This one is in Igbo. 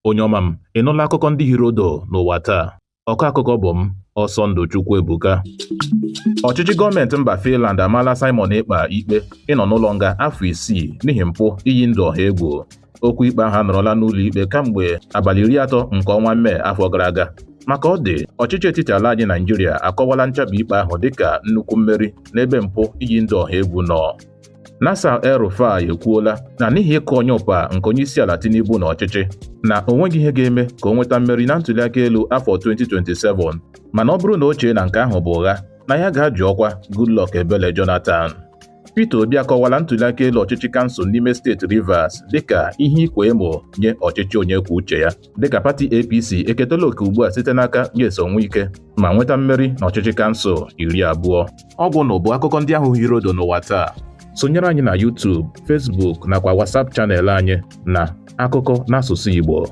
Onye ọma m, ị nụla akụkọ ndị hiri odo n'ụwa taa? Ọkọ akụkọ bụ m, Ọsọndụ Chukwuebuka. Ọchịchị gọọmenti mba Finland amaala Simon Ekpa ikpe ịnọ n'ụlọ nga afọ 6 n'ihi mpụ iyi ndụ ọha egwu. Okwu ikpe ahụ anọrọla n'ụlọ ikpe kamgbe abalị 30 nke ọnwa Mee afọ gara aga. Maka ọ dị, ọchịchị etiti ala anyị Naijiria akọwala nchabi ikpe ahụ dịka nnukwu mmeri n'ebe mpụ iyi ndụ ọha egwu nọ. Nasir El-Rufai ekwuola na n'ihi ịkụ onye ụpa nke onyeisiala Tinubu n'ọchịchị na o nweghị ihe ga-eme ka o nweta mmeri na ntụliaka elu afọ 2027, mana ọ bụrụ na o chee na nke ahụ bụ ụgha, na ya ga-ajụ ọkwa Goodluck Ebele Jonathan. Peter Obi akọwala ntụliaka elu ọchịchị kansụl n'ime steeti Rivers dịka ihe ikwa emo nye ọchịchị onye kwuo uche ya, dịka pati APC eketela oke ugbu a site n'aka Nyesom Wike ma nweta mmeri n'ọchịchị kansụl 20. Ọgwụ na bụ akụkọ ndị ahụ hiri odo n'ụwa taa. Sonyere anyị na YouTube, Facebook nakwa WhatsApp channel anyị na Akụkọ n'asụsụ Igbo.